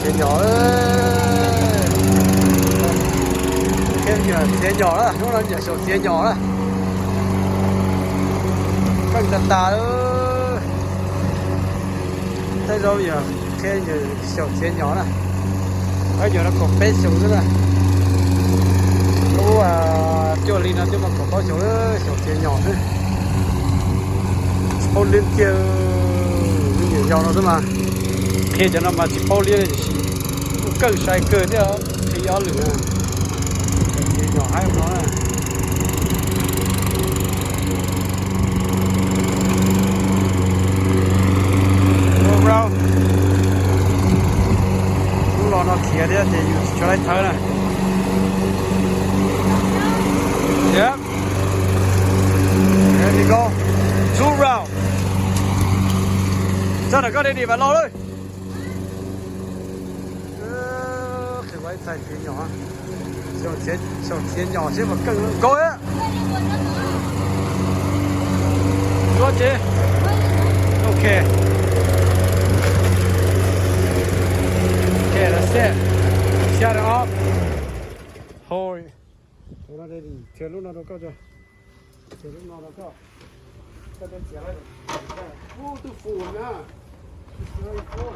Txiav nyom, txiav nyom na, hnub no yog xyaum txiav nyom na. Keej tag tas. Tej zaum yog qhia yog xyaum txiav nyom na. Qhov nyuag no kaum peb xyoos xwb na. Lub cuaj hli no twb muaj kaum plaub xyoos lawm, xyaum txiav nyom xwb. Tsis paub liab tiag, me nyuam yaus no xwb mas. Qhia cov no mas tsis paub liab tiam sis kuj keej sai kawg thiab, qhia ob lwm na. Xyaum txiav nyom haib no na. Lub los no khiav thiab ces yus tsis tshua laib thawb na. Yep. There we go. Two round. Txog ntawm koj ready mas los lawm. Qhia ib txhais txiav nyom, xyaum txiav nyom seb puas keej. Go ahead. Go txiav. Ok. Ok, that's it. Shut it off. Hold it. Ua no ready, qhia lub no rau koj tso. Qhia lub no rau koj. Koj txiav lawm. Ub, twb full na. It's very full.